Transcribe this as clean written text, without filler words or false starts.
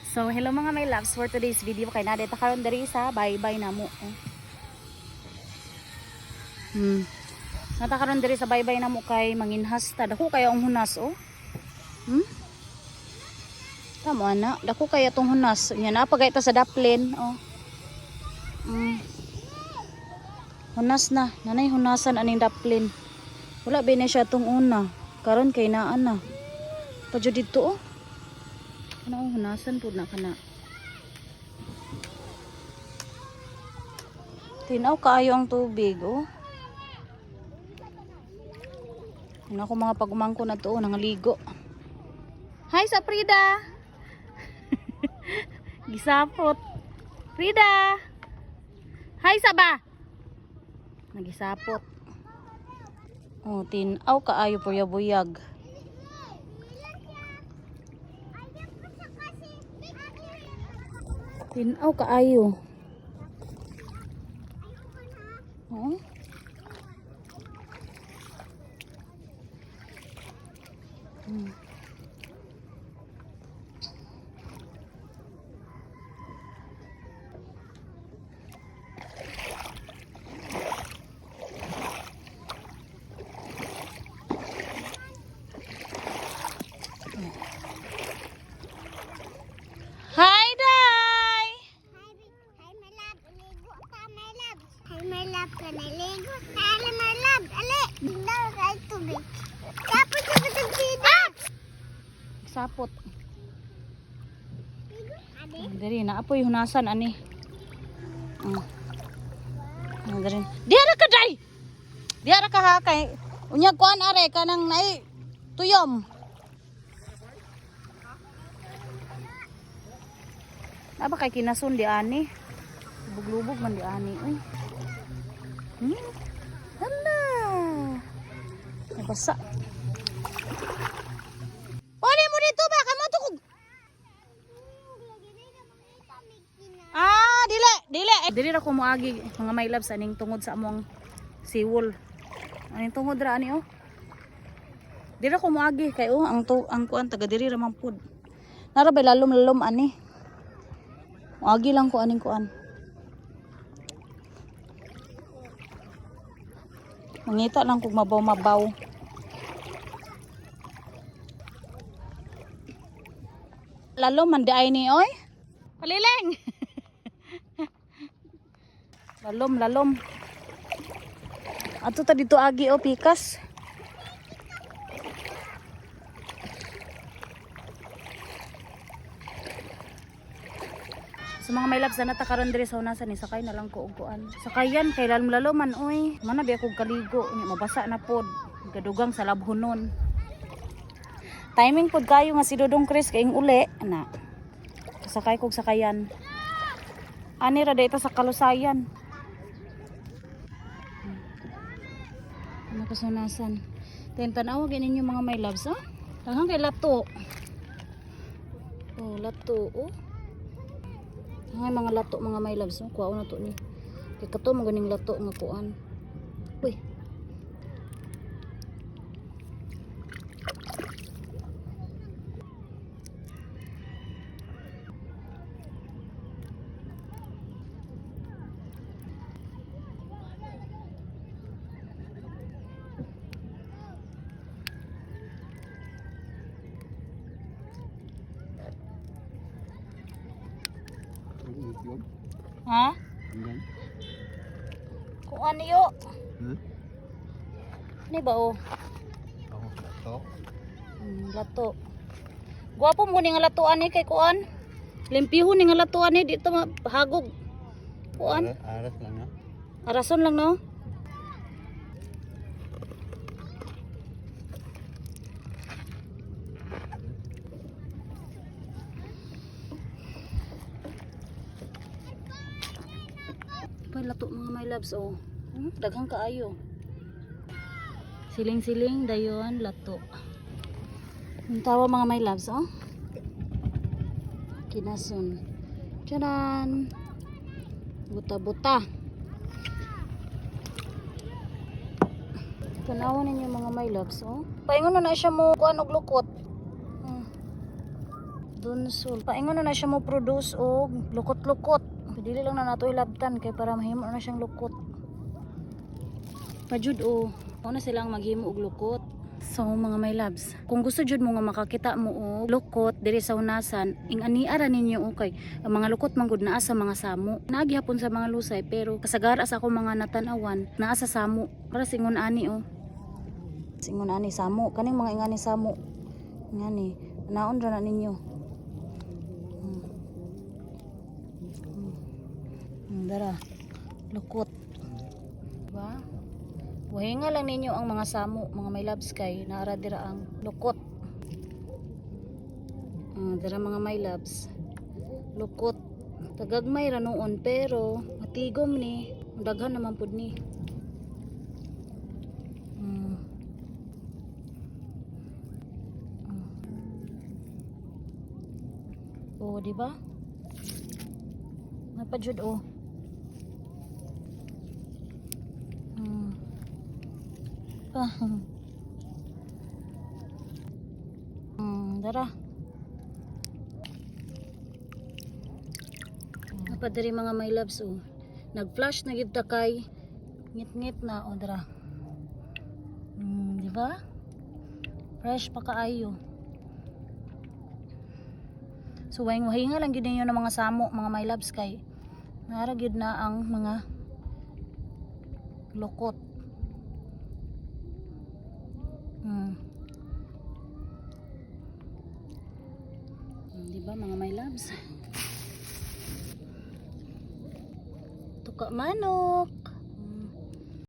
So hello mga my loves, for today's video kay naa ta karon diri sa bye-bye namo. Oh. Naa ta karon diri sa bye-bye namo kay manginhas ta. Dako kaya ang hunas, oh. Tama na, dako kaya tong hunas. Nya naa pa ta sa daplin, oh. Hunas na, nanay hunasan aning daplin. Wala ba na siya tong una. Karon kay naa na. Padyo didto, oh. Kana, oh, hunasan pud na kana. Tinaw kaayo ang tubig, oh. Ano ako mga pagumangko na to, oh, nangaligo. Hi sa Frida. Gisapot. Frida. Hi sa ba? Nagisapot. Oh, tinaw kaayo buyag. Tinaw kaayo. Oh. Hi, Day! Hi, my love. Ligo ta, my love. Hi, my love. Kanaligo ta, my love. Ali, daw kay tubig. Tapos sa tubig. Ah! Sapot. Ligo, ade. Diri na apoy hunasan ani. Oh. Ah, diri. Diha ra ka, Day. Diha ra ka ha kay unya kuan are kanang naay tuyom. Aba kay kinason di ani. Lubog-lubog man di ani oy. Hala. Nabasa. Puli mo dito ba? Kamo to kog. Ah, dili, dili. Eh, dili ra ko moagi mga my loves aning tungod sa among siwol. Aning tungod ra ani, oh. Dili ra ko moagi kay oh ang to, ang kuan taga diri ra man pud. Nara bay lalom-lalom ani. Moagi lang ko aning kuan. Mangita lang kog mabaw-mabaw. Lalom man di ay ni oy. Palileng. Lalom, lalom. Ato ta dito agi, oh, pikas. So mga my loves, na ta karon diri sa unasan ni sakay na lang ko og kuan. Sakayan kay lalom lalom man oy. Mana biya kog kaligo, ni mabasa na pod. Gadugang sa labhonon. Timing pod kayo nga si Dodong Chris kaing uli na. Sakay kog sakayan. Ani ra dito sa kalusayan. Ano kasunasan? Then tanawa gani ninyo mga my loves, ah. Daghang kay lato. Oh, lato, oh. Ang mga lato mga my loves, oh. Kuha na to ni. Kay kato mo ganing lato nga kuan. Uy. Ha? Kuan niyo. Ni ba, oh? Oh, lato. Lato. Gwapo mo ni nga latuan ni kay kuan. Limpihon ni nga latuan ni dito hagog. Kuan. Aras lang ha. Arason lang, no. Pa lato mga my loves, oh. Daghang kaayo. Siling-siling dayon lato. Ang tawa mga my loves, oh. Kinason. Charan. Buta-buta. Tanawan ninyo mga my loves, oh. Paingon na na siya mo kuan og lukot. Dunsol. Paingon na na siya mo produce og lukot-lukot. Dili lang na nato ilabtan kay para mahimo na siyang lukot. Pajud o. Mao na silang maghimo og lukot. So mga my loves, kung gusto jud mo nga makakita mo og lukot diri sa unasan, ing ani ara ninyo, okay. Ang mga lukot manggod naa sa mga samo. Naa gihapon sa mga lusay, pero kasagara sa ako mga natanawan naa sa samo. Para singon ani oh. Singon ani samo, kaning mga ingani samo. Ingani, naon ra na ninyo. Dara. Lukot. Diba? Wahinga lang ninyo ang mga samo, mga my loves, kay naara dira ang lukot. Ah, dira mga my loves. Lukot. Tagagmay ra noon pero matigom ni. Daghan naman pud ni. Oh, di ba? May pa jud oh. Pa. Dara. Napadiri mga my loves oh. Nag-flash na gid ta kay ngit-ngit na oh, dara. Di ba? Fresh pa kaayo. So wahing wahinga lang gid ninyo ng mga samo, mga my loves, kay nara gid na ang mga lukot. Di ba mga my loves? Tuka manok.